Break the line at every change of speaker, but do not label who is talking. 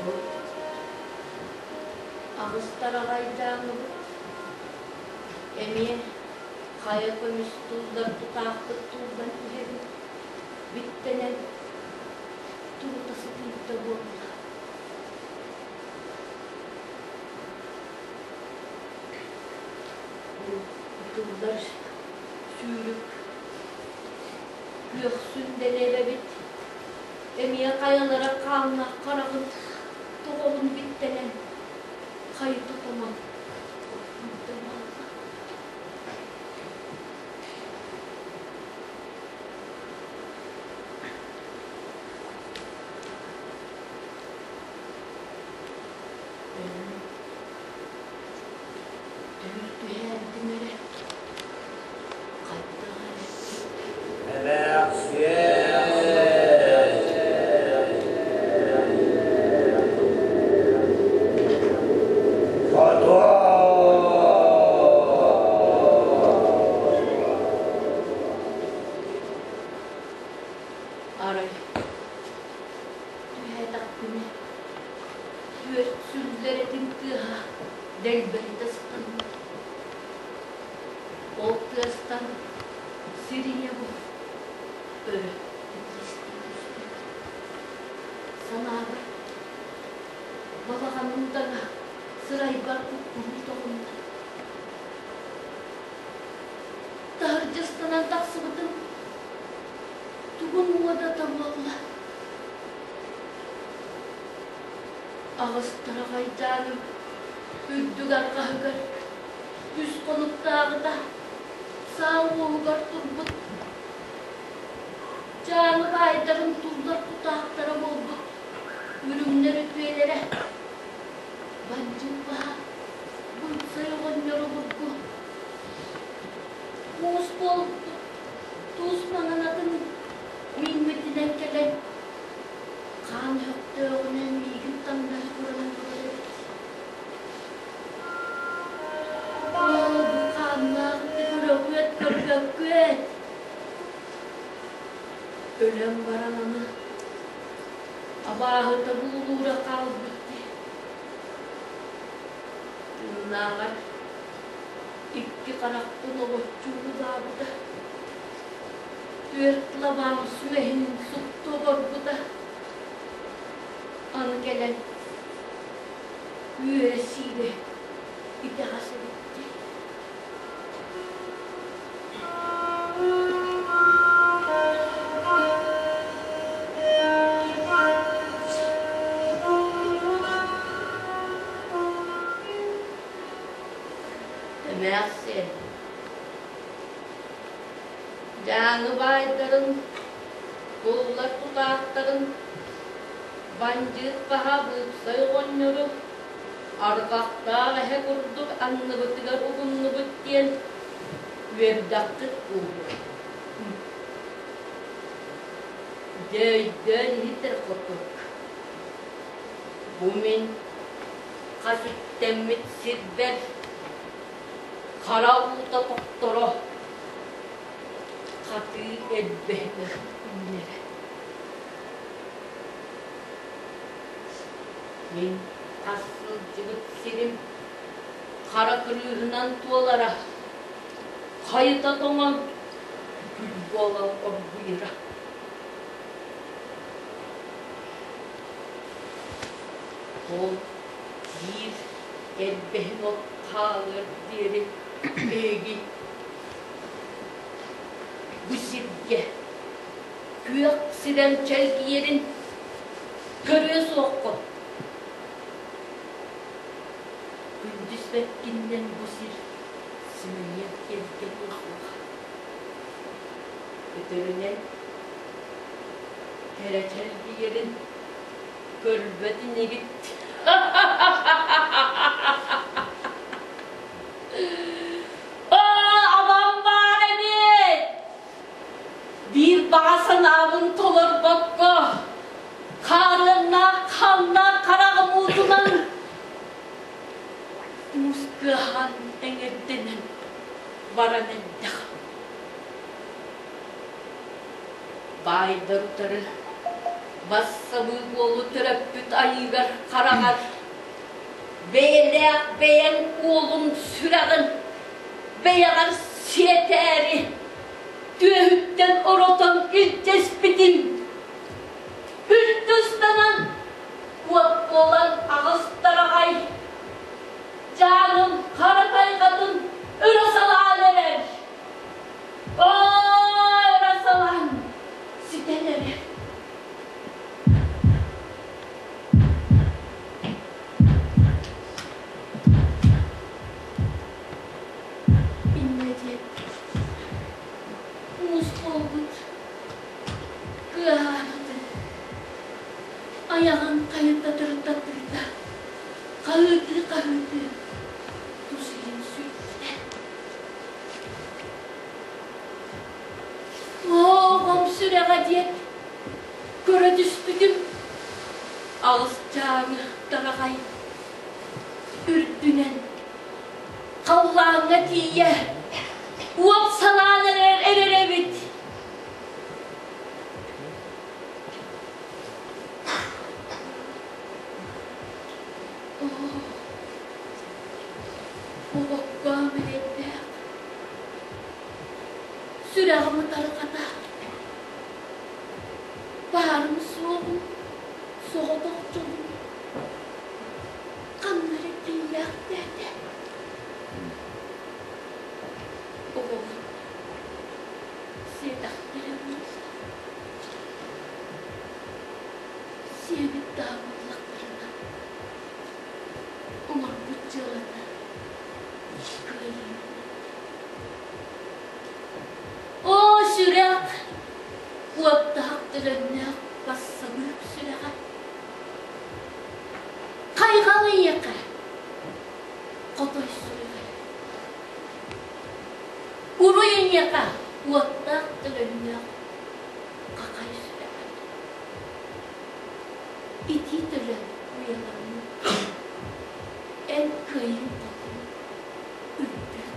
Бу аҕыстараҕайдааҥҥыбыт эмиэ хайа көмүс туллар тутаахпыт туллан иһэрин биттэнэн турута сытыйда буолла. Бу тыллар сүүрүк күөхсүн дэлэбэбит эмиэ хайалара хааннаах хараҕын тоҕоҕун биттэнэн хайыта тоҥон оргуйда буолла. Түүл түһээбитим эрэ хайдах эрэ
Эмээхсиэн! Хотуой!
Арай түһээтэхпинэ түөрт сүллэр этиҥ тыаһа дэлбэритэ сытанна. Ол тыастан сир ийэ бу өрө титиристии түстэ. Санаабар балаҕаным таҥа сырайбар куккуруу тоҕунна. Таһырдьа ыстанан тахсыбытым тугун уодата буолла? Аҕыстараҕайдааным үрдүк арҕаһыгар үс хонуктааҕыта саа уоһугар турбут Дьааҥы баайдарын туллар тутаахтара буолбут үрүҥнэр үтүөлэрэ бандьыыт баһа быыпсай оҕонньор обургу муус буолбут туус маҥан атын мииммитинэн кэлэн хаан өһөхтөөҕүнэн миигин таҥнары туран турар эбит. Оо, бу хааннаах ыты көрөҕүөт, көрбөккүөт! Өлөн баран аны абааһыта буулуура хаалбыт дии. Тыыннааҕар икки харахпын олоччу уулаабыта, түөрт лабаам сүмэһинин супту оборбута. Аны кэлэн үөрэ сиирэ итэҕэс эбит дии. Эмээхсиэн, Дьааҥы баайдарын, туллар тутаахтарын, бандьыыт баһа быыпсай оҕонньору арҕахтаах эһэ курдук анныбытыгар угуннубут диэн үөрдэххит буолуо. Дьэ өйдөөн иһитэр курдук. Бу мин хас үктэммит сирбэр хара уута тохторо, хатыы эрбэһинэ үүнэрэ. Мин хас сылдьыбыт сирим хара кырыыһынан туолара, хайыта тоҥон күл буолан оргуйара. Ол биир эрбэһин от хаалыар диэри эһиги бу сиргэ күөх сирэм чэлгийэрин көрүө суоххун. Күндүс бэккиннэн бу сир симэлийэн киэргэниэ суоҕа. Өтөрүнэн кэрэ чэлгийэрин көрбөт инигит. Оо, абам баар эбит! Биир баҕа санаабын толорбокко, хаарыаннаах хааннаах хараҕым уутунан муус кыаһаан эҥэрдэнэн баран эрдэҕим. Баайдар утары. Бассабыык уолу төрөппүт айыыгар хараҕар бэйэлээх бэйэҥ уолуҥ сүрэҕин бэйэҕэр сиэтээри түөһүттэн оротон илдьэспитим. Үлтү ыстанан уот буолан аҕыстараҕай дьааҥым хара тайҕатын өрө салаан эрэр. Оо, өрө салаан ситэн эрэр. Инньэ диэн муус буолбут кыаһаанатын айаҕын хайыта тырыта-тырыта хаһыытыы-хаһыытыы тус иһин сүүрбүтэ. Оҕом сүрэҕэ диэн көрө түспүтүм алыс дьааҥы тараҕай үрдүнэн халлааҥҥа тиийэ уот салаан эрэр эрэр эбит. Олоххо эрэйдээх сүрэҕим ытарҕата баарым-суоҕум соҕотох дьонум ханна эрэ тиийээхтээтэ. Оҕобун сиэтэхтэрэ буолла. Сиэбит даа буоллахтарына оҥорбут дьыалата кыайыы. Оо, сүрэх! Уоттаах төлөннөөх бассабыык сүрэҕэ. Хайҕал эйиэхэ, хотой сүрэҕэ. Уруй эйиэхэ, уоттаах төлөннөөх хахай сүрэҕэ. Итии төлөн уйаламмыт эн кыайыҥ хотун үрдүк.